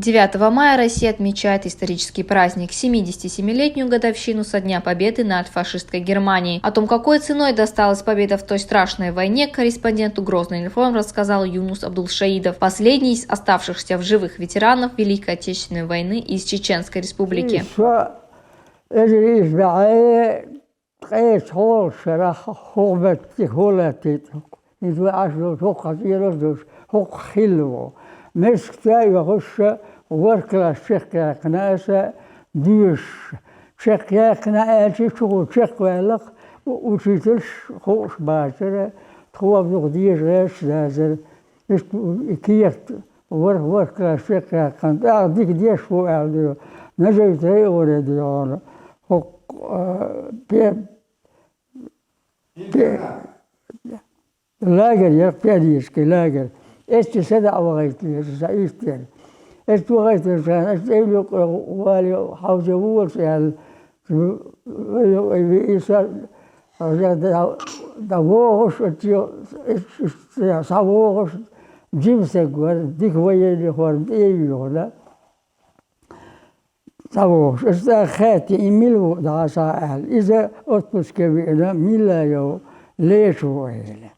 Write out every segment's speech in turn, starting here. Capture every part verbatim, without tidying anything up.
Девятого мая Россия отмечает исторический праздник — семидесятисемилетнюю годовщину со дня победы над фашистской Германией. О том, какой ценой досталась победа в той страшной войне, корреспонденту Грозный информ рассказал Юнус Абдулшаидов, последний из оставшихся в живых ветеранов Великой Отечественной войны из Чеченской Республики. Ткъеч хьолчарахь хӀокху меттиг хӀун латтийта? ХӀинца вай Ӏаш долчу хӀокху хьан цӀералла долуш, хӀокху хилла ву. Мискача а йохуш, ворхӀ класс чекхъяьккхина аса доьшуш. Чекхъяьккхина аьлча, чухула чекхваьллакх, учительш хууш бацара, тхо дукха деза гӀерташ дацара. Иштта и кехат ворхӀ-ворхӀ класс чекхъяьккхина, тӀаккха дика деш ву аьлла дуьйху. Нажиев Трофим дуьйхьара. ХӀокху, а, пе-, пе-, лагерь яра, педагогический лагерь. Эццахь садаӀа вахийта веза, сан иштта яра. Эццахь вахийта веза, сан, эццахь тӀе юкъа вале, хьовзе волуш аьлла. Иса дӀавогӀуш, схьавогӀуш, жима стаг вара, дика военный форма тӀе а юьйхина. ДӀавогӀуш, аса тӀаккха хаьттина, и мила ву дӀа схьа аьлла. Иза отпуске веана, милла йо, лечу ву, элира.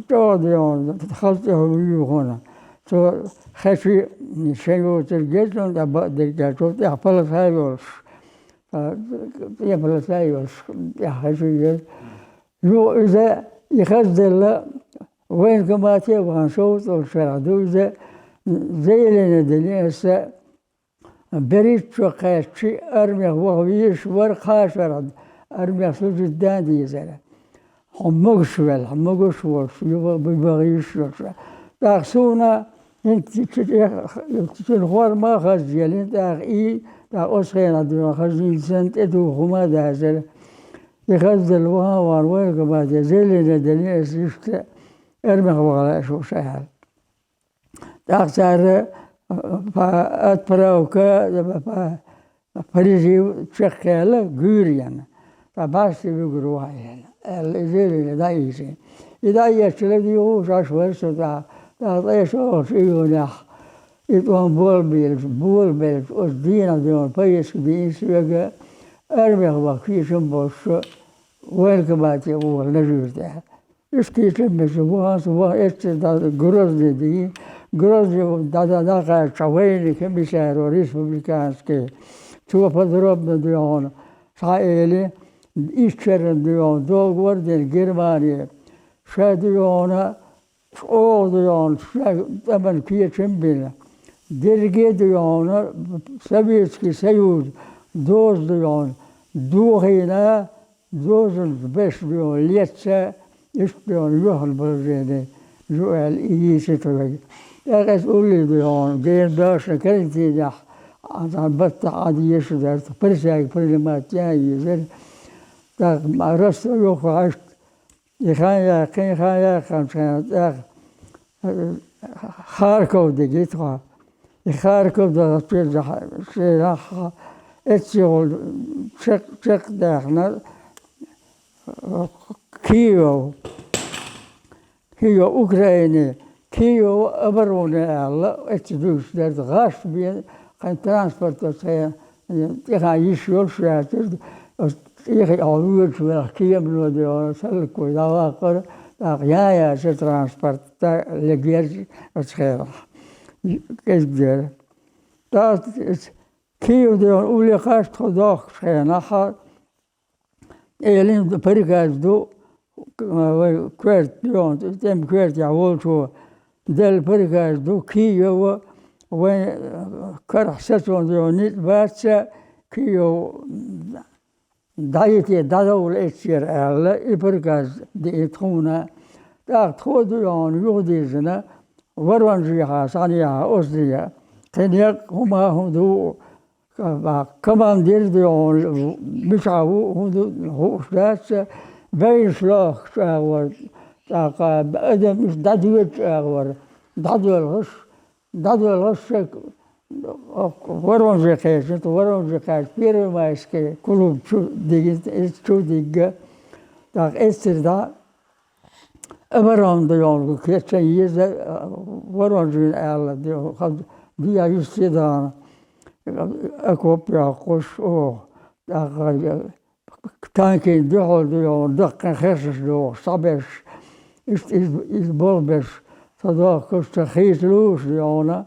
ЧӀогӀа де хьуна, хаза тӀе хьо вуьйху хьуна. Цо хечи, шен йоцург гезна, тӀе бакъдерг аьлла, цо тӀехь полоса йолуш. ТӀе полоса йолуш, тӀехь хечи еза. Юха иза и хазделла, военкомате а вахана, шовзткъалгӀа шарахь ду иза, заявление дина аса, Берриг а чо кхаьччи, армех ваха везаш вара кхаа шарахь, армех служить дан дезара. Хьо могуш велахь, хьо могуш волуш, юха ваха везаш йолуш. ТӀаккха суна хӀинца цуьнан форма а хазъеллина, тӀаккха и, тӀаккха оцу хенахь дуьйна хазъеллина санна тӀедугӀу хӀума а дацара. И хазделла вахана а вахана военкомате заявление дина аса, иштта армех ваха лаьаш ву ша аьлла. ТӀаккха цара, а, па-, отправка, па-, призыв чекхъяьлла гуьйренна. Ткъа бӀаьсте вуьгур ву хьо, аьлла, и заявление дӀаийцина. И дӀаэцча, ладугӀуш Ӏаш вара со тӀаккха, тӀаккха ткъе шолгӀачу июнехь, и тӀом болабелча, болабелча, оцу дийнахь дуьйна повестка диъна соьга, армех ваха кечам болуш, военкомате вогӀу Нажиев тӀе. Уьш кечам беш вахана со, ваха эццахь дӀа Грозный дийна. Грозный дӀа-дӀа дӀакхаьчча, военный комиссар вара республиканский. Цо подробно дуьйхьуна схьаэли, ишттачарна дуьйхьуна договор дина Германе. Ша дуьйхьуна, чӀогӀа дуьйхьуна, ша тӀаман кечам бина. Дерриге дуьйхьуна, Советский Союз доза дуьйхьуна дохийна, дозанаш беш дуьйхьуна лецна, иштта дуьйхьуна юьхьанца положение ю аьлла, и йийцира тхоьга. ТӀаккха аса уллий дуьйхьуна, гена дашна карантинехь, а, цхьана баттахь Ӏан дезаш дара, присяга принимать ян езара. ТӀаккха ма Ростов йоху хьаьжта, и хан яьккхина, и хан яьккхинчу хенахь тӀаккха, э, Харьков дигира тхо. И Харьков даха чуьра шен нах эццехула чекх-, чекхдаьхна, Киев, Киев, Украине, Киев обороне аьлла, эццахь дуьйцуш дара, гӀаш бен, кхин транспорт оцу хенахь тӀехьа йиш йолуш яцара, оцу тӀехьа хьо воьдуш велахь, кемано де вара, саллакой дӀаваккхара, тӀаккха ян яцара транспорт, тӀе легерза оцу хенахь. КӀезиг дера. ТӀаккха Киев де уллехь тхо дохкучу хенахь, элина приказ ду, вай коьрта дуьйхьуна, тӀеман коьртехь волчо делла приказ ду, Киев вайн карахь сацо дуьйхьуна ницкъ бац, Киев дӀайите, дӀадовла эццера аьлла, и приказ диъна тхуна. ТӀаккха тхо дуьйхьуна юхадирзина, Воронежехьа, схьанехьа, оцу дийнахь. Кхин некъ хӀума хӀун ду, командир дуьйхьуна мичахь ву, хӀун ду, хууш дац, бевнаш лохкучу агӀор, тӀаккха адам иштта дӀадоьдучу агӀор, дӀадоьлхуш, дӀадоьлхуш шек Воронеже кхечира, Воронеже кхаьчча, Первомайский клуб чу дигира, иза чу дигга, тӀаккха эццера дӀа оборона дуьйхьуна кечъян еза, Воронежина аьлла дуьйхьуна, диа юсси дана, окоп йоккхуш, оха, тӀаккха танкийн дуьхьал дуьхьал даккхий херсаш дохуш, схьабеш, иштта иза, иза болх беш, ца дохкуш, ца хийца лууш дуьхьал,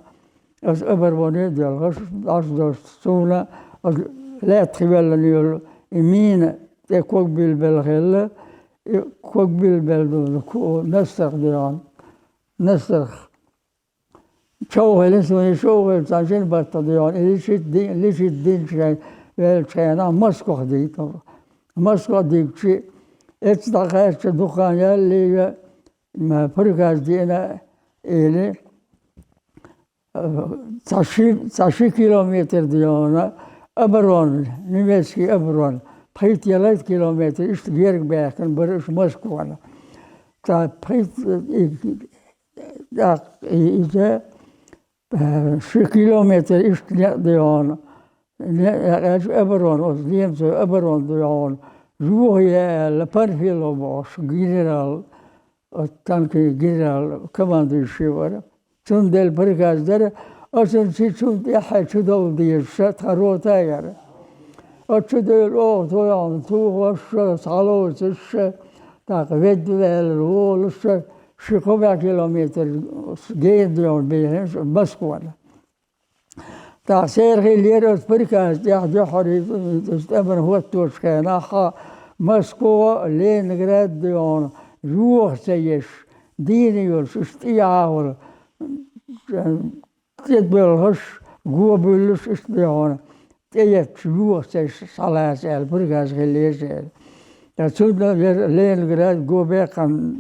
аса обороне а делхаш, Ӏаш долуш суна, аса лаьттах веллина йолу и мина тӀе ког билбелла хилла, и ког билбелла ду, ку-, Нассарх дуьхьал, Нассарх. Човхийла, суна човхийла цхьана шина баттахь дуьхьал, и личит ди-, личит динчу шайн веллачу хенахь Москох дийта. Москох дигчи, эцца дӀакхаьчча дукха хан яьллера, м, приказ деана, или, э, цхьа ши, цхьа ши километр дуьхьал оборона, немецкий оборона, пхийтта я лайта километр иштта герга баьхкина бара уьш Москвана. Цхьа пхийтта, и, тӀаккха и иза, э, ши километр иштта некъ ду хьуна. Некъ аьлча оборона, оцу немцойн оборона ду хьуна. Жохе аьлла, Панфилов бохуш генерал, оцу танкийн генерал, командующий вара. Цунна делла приказ дара, оцунца цунна тӀаьхьа чу довла дезаш тхан рота яра. Оцу чу девлла оха тхо йолчу тухуш, схьалоцуш, тӀаккха ведда ваьлла волуш, ши-кхо бӀе километр гена доьгӀна бехаш Москвана. ТӀаккха церан хиллера оцу приказ тӀехь дуьххьара иза тӀаман хӀотточу хенахь, Москва, Ленинград доьгӀна юха ца еш, дийна йолуш, уьш тӀехьа а волу, тӀебоьлхуш, го буьллуш иштта бехьана, тӀеетташ юха ца схьалаца аьлла, приказ хилла еза аьлла. Ткъа цунна яра Ленинград го беккхана,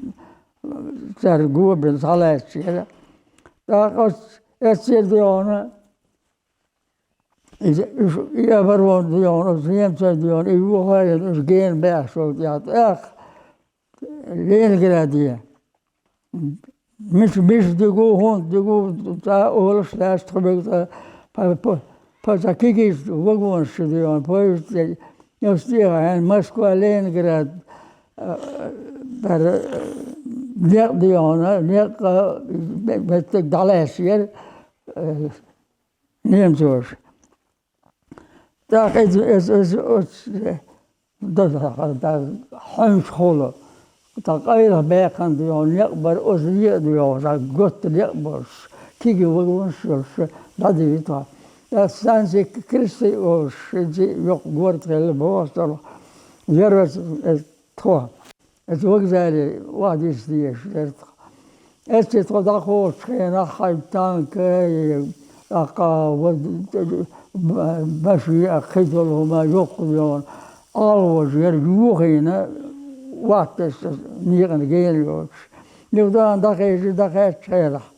цара го бина схьалаьцча яра. ТӀаккха оцу эццера доьгӀна, иза, уьш, и оборона доьгӀна, оцу немцойн доьгӀна, и юха а йина, уьш гена баьхча тӀехь, тӀаккха Ленинграде. Мис-, миша дигу, хӀунда дигу, цкъа а олуш лаьцна тхо мега цкъа, па-, па-, па-, цкъа кегийчу вагонаш чу доьгӀна, поезд тӀе. Оцу тӀехьа Москва, Ленинград, а, бара, а, некъ доьгӀна, некъ, а, ме-, меттиг дӀалаьцна яра, а, немцоша. ТӀаккха иза, иза, иза, оцу, да, да, да, хьуьнчухула, тӀаккха къайлаха баьккхина доьгӀна некъ бара, оцу некъа доьгӀна, цхьа готта некъ болуш, кегий вагонаш йолуш, дӀадийна тхо. ТӀаккха станци Кресты олуш, иза йоккха город хилла боху аса долу. Яра оцу, оцу тхо. Оцу вокзале охьадисса дезаш дара тхо. Эццахь тхо дӀакхочучу хенахь хьайн танк, э, тӀаккха ва-, б-, машина, кхидолу хӀума йоккха йогӀу, Ӏалвожа яра юхийна, ватташ некъана гена йоцуш. Юха дӀахезча, дӀахаьттачу хенахь.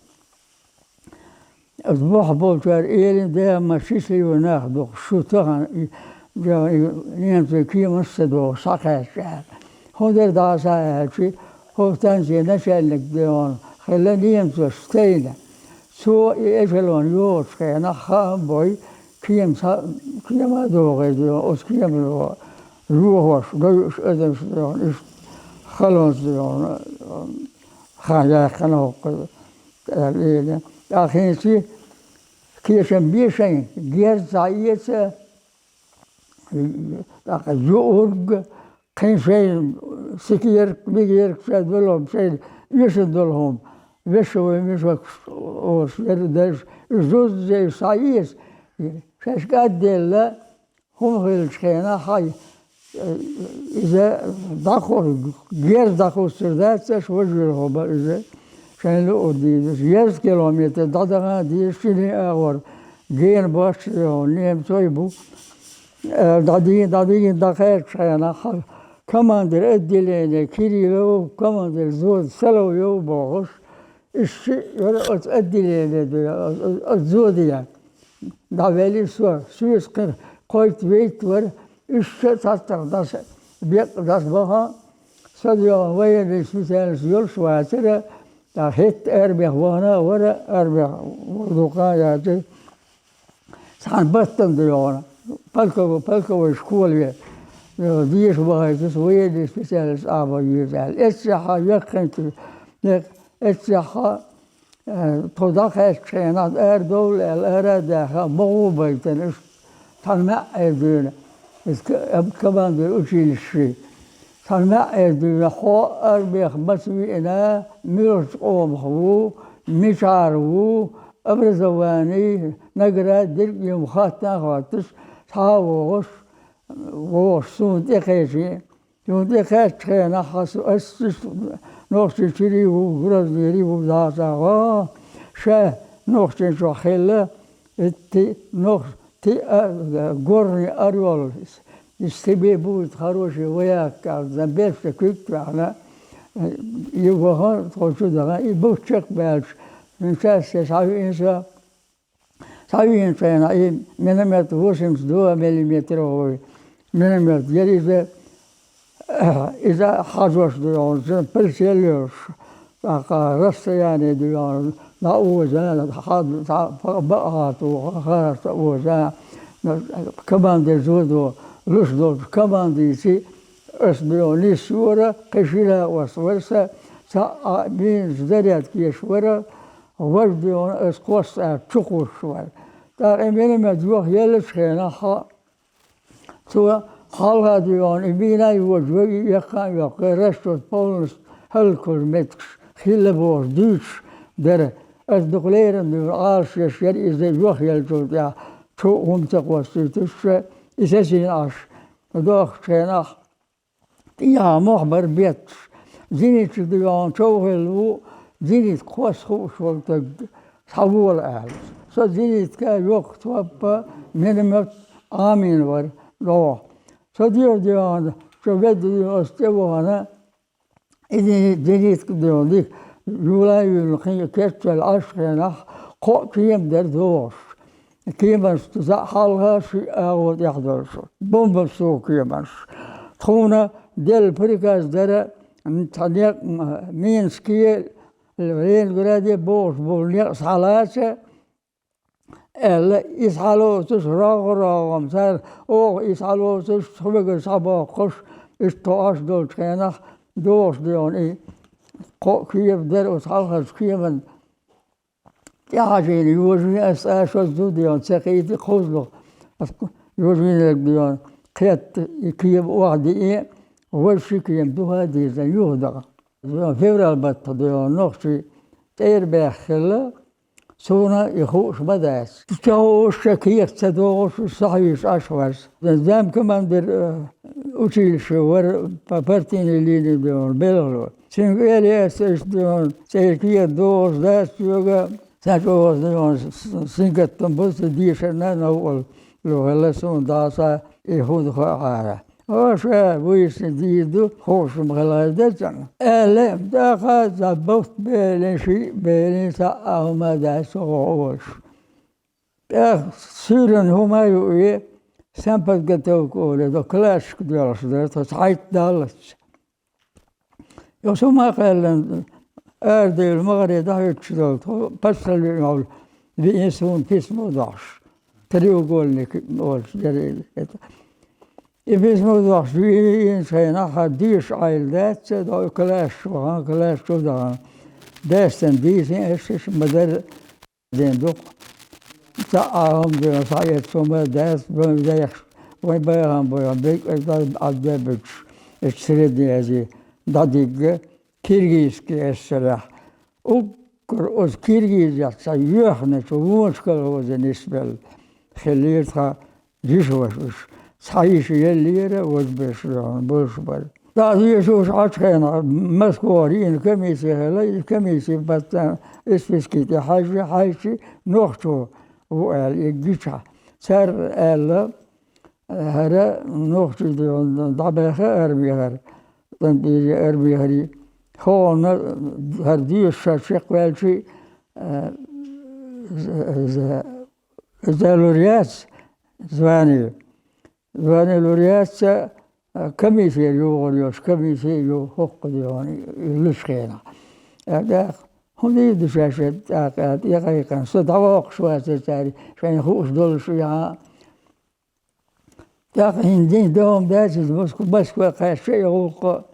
Аса бохь болчара элина, дема ши сийлахь нах ду, шу тахана и, и, и немцойн кеманаш а ца догӀуш схьакхаьчча аьлла. ХӀун дара дӀа схьа аьлча, хӀокху станцин начальник дена хилла немцош тайна. Цо и эшелон йогӀучу хенахь хаам бой, кема схьа, кема а догӀий дена, оцу кемано жохош, дойуш адамаш дена, иштта халонца дена, хан яьккхина хӀокху. Аьлла, элира. ТӀаккха хӀинца кечам бе шайн, герз схьаэца, тӀаккха юург, кхин шайн сикерг, мигерг шайн долу хӀума, шайн оьшуш долу хӀума, вешан вай мешок олуш яра дайша, уьш зузза схьаэца, шаьш кӀадделла, хӀума хиллачу хенахь хьай, э, иза дӀахо-, герз дӀахуссур дац аша, важа вилхо бан иза, шайн луъур дийзаш. Еза километр дӀадахана деза, шинне агӀор гена баш йолу немцой бу. Э, дӀадийна, дӀадийна, дӀакхаьччу хенахь хьан командир отделения Кириллов, командир взвода Соловьёв бохуш, Иштта яра оцу отделение ду, оцу, оцу зоде. ДӀавелира со, соьца кхин кхойтта-вейтта вара, иштта цхьацца дӀаса, беккъа дӀаса баха, со доьгӀна военный специалист йолуш вацара, ткъа хӀетта армех вахана а вара, армех дукха а яцара. Цхьана баттана доьгӀна, полковой, полковой школа ве, э, деша вахийтина, со военный специалист а ван веза аьлла. Эццехьа, яккхийчу, э, эццехьа, Э, тхо дӀакхаьчча хенахь, арадовла аьлла, ара а даьхна, могӀу а байтина, уьш цхьана маьӀӀера дуьйна, иза к-, командир училищи. Цхьана маьӀӀера дуьйна, хьо армех маца веана, муьлхачу къомах ву, мичара ву, образовани, награда дерг а йина хаттар а хоттуш, схьа а вогӀуш, вогӀуш суна тӀекхечи. Цунна тӀе кхаьчча хенахь, ас, ас иштта Нохчийчуьра ву, Грознера ву, дӀасагӀа, ша Нохчийчохь хилла, и ти-, нох-, ти-, а, горный орёл, из себе будет хороший вояк, аьлла, сан бешта куьг а тоьхна, и ваха, тхо чу даха, и буц чекхбаьлча, цуьнан часте схьавеана со, схьавеанчу хенахь и миномет, восемьдесят два миллиметровый миномет яра иза, иза хьажош ду йоӀана, прицел йолуш, тӀаккха расстояние ду йоӀана, дӀаоза, хьа-, дӀа-, бакъахьа туху, харц оза, командир зудо луш долчу командийци ас ду йоӀана нисйора, кхин шина а ос вара сан, цхьаъ а минаш зарядка еш вара, важа ду йоӀана ас кхосса аьлла чу кхуссуш вара. ТӀаккха и миномет йохъеллачу хенахь, цо хьалха ду йоӀана и мина а йожа, вай и эккха а йоккхура, расчет полностью хӀаллакьхуьлу меттигаш хилла бохуш дуьйцуш дара. Ас дукха леррина дуьйна Ӏалашъеш яра иза йохъеллачул тӀаьхьа, чу хӀума ца кхоссуьйтуш, и сацийна Ӏаш дохучу хенахь, тӀехьа мох бара бетташ. Зенитчик ду йоӀана чов хилла ву, зенитка кхосса хууш волу стаг, схьавола аьлла. Со зенитка йоккха топпа, миномет Ӏамийна вара догӀу. Со дегӀ ду йоӀана, чу ведда ду йоӀана, ас тӀе вахана, и зени-, зенитка ду йоӀана дика, юла а юьллу, кхин кечвелла Ӏаш хенахь, кхоъ кема дара догӀуш. Кеманаш цхьаъ хьалха, шиъ агӀо тӀехь долуш. Бомбан сов кеманаш. Тхуна делла приказ дара, м, цхьа некъ, м, Минске, Ленинграде бохуш болу некъ схьалаца, аьлла, иза схьалоцуш, рогӀу-рогӀу цара, оха иза схьалоцуш, цхьа вегар схьабоккхуш, иштта тхо Ӏаш долчу хенахь, догӀуш ду йоӀана и кхоъ кема дара, оцу хьалхарчу кеман тӀехьажийна йожийна ас, аша ду йоӀана, ца кхийтира кхузлух. Ас йожийнарг ду йоӀана, кхетта и кема охьадиъе, важа ши кема дуьхьа а дийзина юхадахана. Февраль баттахь ду йоӀана нохчий тӀера баьхна хилла, суна и хууш ма дац. Чохь уьш ша кехат ца догӀуш, схьахьийзаш Ӏаш вара со. Замкомандир, э, училище вара, по партийной линии ду йоӀана белхало. Цуьнга элира ас, иштта ду йоӀана, церан кехат догӀуш дац соьга, сан чӀогӀа ду йоӀана с-, с-, сингаттам бу сан дешарна, новкъарло хилла суна дӀасхьа, и хӀун ду хаьара. Аша вуьйцург дийр ду, хууш ма хилла деза, аьлла, тӀаккха цхьа бутт белина, шиъ белина, цхьа а хӀума дац со гӀо олуш. ТӀаккха суьйранна хӀума а юуе, самоподготовка олий, до классик доьлхуш дара, тхо цхьайтта даллалц. Йо, со ма кхаьллина, арадевлла, магӀаре дӀахӀуьттуш долу, тхо пассажир йолу виъна суна письмо дохьуш, треугольник олуш дара иза. И письмо дохьуш виъна, виъначу хенахь, хьан доьшуш Ӏайла дац, ца до класс чу вахана, класс чу дахана. Даьстина дийцина, аша ма-дарра дина дукха. Цхьа а хӀума дина, схьаэцна хӀума дац, вайн дайхаш, вайн байхам бойхам, дерг а Ӏадбебуьтуш, эцу Средней Азии дӀадигга, Киргизский эсселехь. Уггар оцу Киргизехь цхьа йоьхначу вонаш колхозе нисбелла хиллера тхан йиша-ваша уьш. Цхьа йиша еллера, важа берш йоьхна болуш бара. ДӀа дешуш Ӏачу хенахь Москвара йиъна комисси хилла, и комисси пацан Эсвиски тӀе хьаьжжи, хьаьжчи, нохчо ву аьлла, и гичахь. Цара аьлла, хӀара нохчий дӀабаьхна армехара, цӀандийре армехари, хӀокхунна хӀара доьшуш ша чекхваьлчи, а, з-, з-, иза лур яц звание. Звание лур яц ца, а, комиссера югӀур йолуш, комисси ю хӀокху дегӀана луьш хенахь. ТӀаккха хӀун дийр ду шаьш, тӀаккха тӀекхайкхина, со дӀавоккхуш вацара цара, шайна хууш долуш яхьа. ТӀаккха хӀинца дин догӀма дац иза, Москва, Москва кхаьчча и гӀуллакх,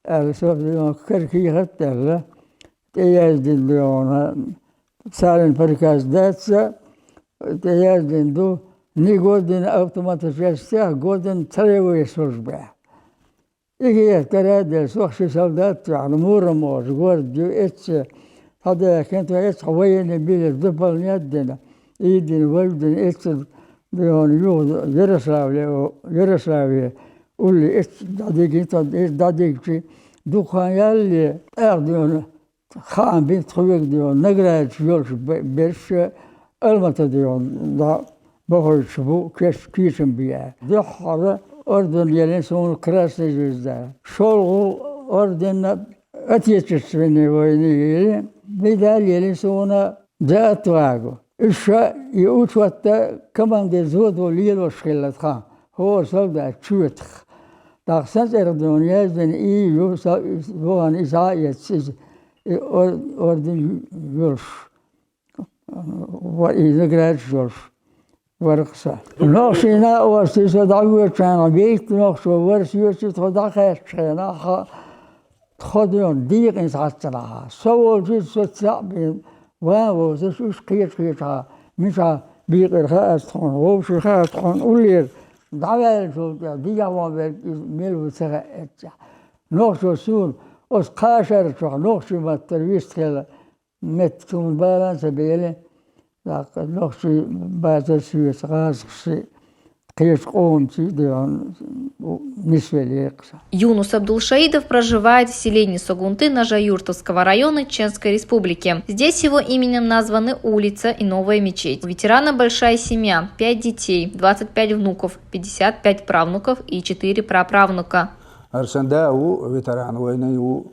аьлла, со кара кехат а аьлла, тӀеяздина догӀана, царна приказ дац, тӀе яздина ду, ни година автоматических, година целевой служба. И геттара а делла, сох ши солдат ваьхна, Муром олуш город ю, эцца хьадаьхкина, тхо эцца военный билет заполнять дина, ийдина, вайдина, эцца дийхьа юха Ярославле, Ярославе улле эцца дӀадигина, тхо эцца дӀадигчи, дукха хан ялале, тӀаккха дийхьа хаам бина тхоьга дийхьа, наградаш йолуш бе-, берш Алмата дийхьа дӀа бохуьйтуш бу, кеч-, кийчам бе аьлла. Дуьххьара орден еллина суна Красная Звезда. ШолгӀа орден Отечественной войны еллина, медаль еллина суна За отвагу. Уьш ша и учётта командир взвода лелош хилла тхан, хӀора солдата чоьтах. ТӀаккха сан цӀерах дийхьа яздина и ю, са-, вахана иза а эцна, иза, и ор-, орден йолуш. Ва-, и наградаш йолуш. Вара-кх со. Нохчийн накъостий со дӀавоьдучу хенахь, бейта нохчо вара соьца тхо дӀакхаьччу хенахь, тхо дийхьа декъина схьа ца дахьа. Со волчу иза со цхьаъ бен ван воцуш, уьш кхеча-кхечахьа, мичахь бийкъира хаьа аса тхуна, вовшийн хаьа тхуна уллера, дӀаваьллачул тӀехь дехьа ван верг иза мила ву ца хаьа эццехь. Нохчо суна, оцу кхаа шарчохь нохчийн маттара вистхила, меттиг суна бала а ца бели, тӀаккха нохчийн бацара соьца гӀазкхашций, кхечу къомаций дийхьа нисвелла екъа сан. Юнус Абдулшаидов проживает в селении Согунты Нажа-Юртовского района Чеченской Республики. Здесь его именем названы улица и новая мечеть. У ветерана большая семья, пять детей, двадцать пять внуков, пятьдесят пять правнуков и четыре праправнука. ХӀара сан да ву, ветеран войны ву,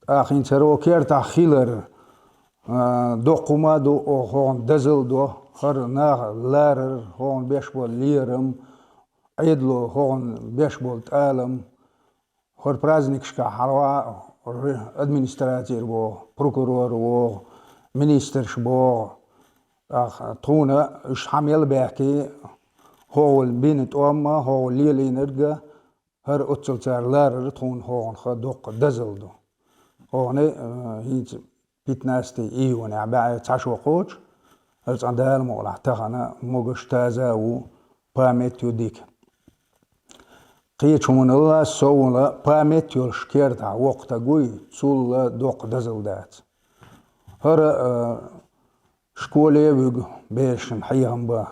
тӀаккха хӀинца хӀара кертахь хилар, а, доккха хӀума а ду, оха хӀокхунна дозалла до, хӀара наха ларар, хӀокхунна беш болу лерам, Ӏедало хӀокхунна беш болу тӀалам, хӀара праздникашкахь хьалха а администрацера вогӀу, прокурор вогӀу, министраш богӀу. ТӀаккха тхуна уьш хьа мел баьхкий, хӀокхул бина тӀом а, хӀокхул лелийнарг а, хӀара оццул цара ларар тхуна хӀокхунах доккха дозалла ду. Хьуна, а, хӀинца пятнадцатое июня баьӀе цхьа шо кхочу, хӀара цкъа Дала мукъалахь тахана могуш, таза а ву, память ю дика. Кхечу хӀуманал а совгӀат память йолуш кертахь воккха стаг вуй, цул а доккха дозалла дац. ХӀара, а, школе а вуьгу, берашна хьехам бан,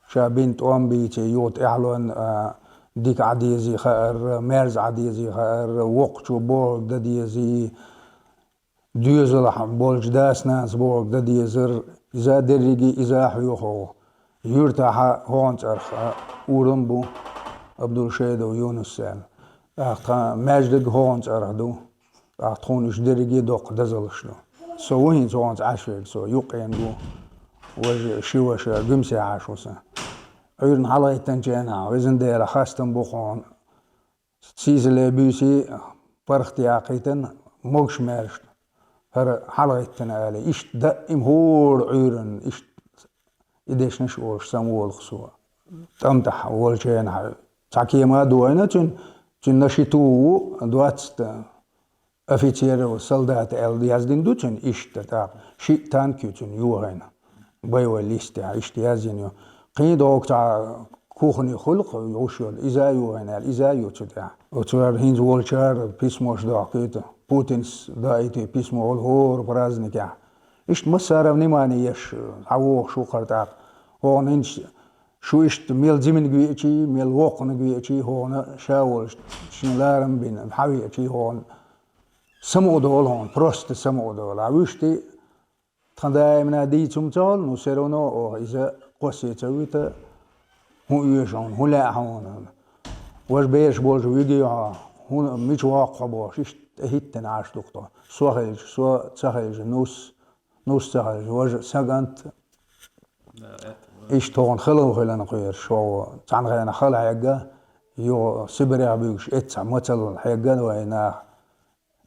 ша бина тӀом бийций, юха тӀаьхьалонна, а, дика Ӏан дезий хаар, мерза Ӏан дезий хаар, воккхачо бохург дан дезий, доьзалехь болчу дас-нанас бохург дан дезара, иза дерриге иза а хьоьху. Юьртахь а хӀокхуьнан цӀарах а урам бу, Абдулшаидов Юнус аьлла. ТӀаккха тхан маьждиг а хӀокхуьнан цӀарах ду. ТӀаккха тхуна уьш дерриге а доккха дозаллаш ду. Со ву хӀинца хӀокхуьнца Ӏаш верг, со юккъе ву, важа, ши ваша, Гуьмсе Ӏаш ву сан. Ӏуьйранна хьалагӀиттинчу хенахь, везан Дела, хастам бу хьуна. Сийсале, буьйсий паргӀатъяккхийтина, могуш-маьрша хӀара хьалагӀиттина, аьлла, иштта даим хӀора Ӏуьйранна иштта и дешнаш а олуш самаволу-кх со. ТӀам тӀехь волчу хенахь цхьа кема а дохийна цуьнан, цуьнан на счету ву, двадцать офицеров, солдат аьлла яздина ду цуьнан иштта, тӀаккха шиъ танк ю цуьнан йохийна, боевой лист тӀехь иштта яздина ю. Кхин догу цхьа кухни хуьлу-кх гӀуш йолу, иза а йохийна аьлла, иза а ю цу тӀехь. Оцу хӀара хӀинца волчара письмош дохкуьйту, Путинс даийту письмо волу хӀора праздникехь. Иштта массара внимание еш, схьавогӀуш ву-кх хӀара тӀаккха. ХӀокхуьнан хӀинца шу иштта мел зиманиг веачий, мел воккханиг веачий, хӀокхуьнан ша волуш шен ларам бина, схьавеачий, хӀокхуьнан самукъадолу хьуна, просто самукъадолу. Ахь вуьшта тхан даимна дийца хӀума ца хуьлу, ну, всё равно оха иза кхоссе ца вуьту, хӀун оьшу хьуна, хӀун лаьа хьуна. Важа бераш болчу вуьгий хьо, хӀун, мича воккху хьо бохуш, иштта тӀехӀиттина Ӏаш ду-кх тхо. Со хилча, со ца хилча, нус, нус ца хилча, важа, сан кӀант. Иштта хӀокхуьнан хала хуьлу-кх хӀара, шо цхьана хенахь хала хьегна, юха Сибрех буьгуш эццахь мацалла хьегна вайн наха.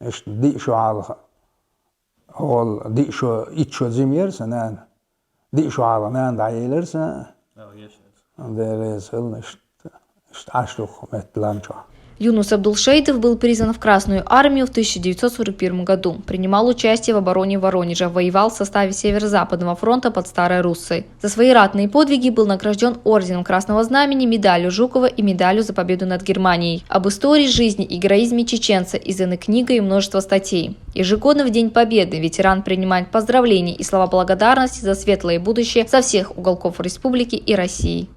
Иштта диъ шо хьалха, хьол диъ шо, итт шо зима яра сан нана. Диъ шо хьалха нана дӀаелира сан. Дела реза хуьлда, иштта, иштта Ӏаш ду-кх метта лам чохь. Юнус Абдулшейдов был призван в Красную армию в тысяча девятьсот сорок первом году, принимал участие в обороне Воронежа, воевал в составе Северо-Западного фронта под Старой Руссой. За свои ратные подвиги был награжден орденом Красного Знамени, медалью Жукова и медалью «За победу над Германией». Об истории жизни и героизме чеченца изданы книга и множество статей. Ежегодно в День Победы ветеран принимает поздравления и слова благодарности за светлое будущее со всех уголков республики и России.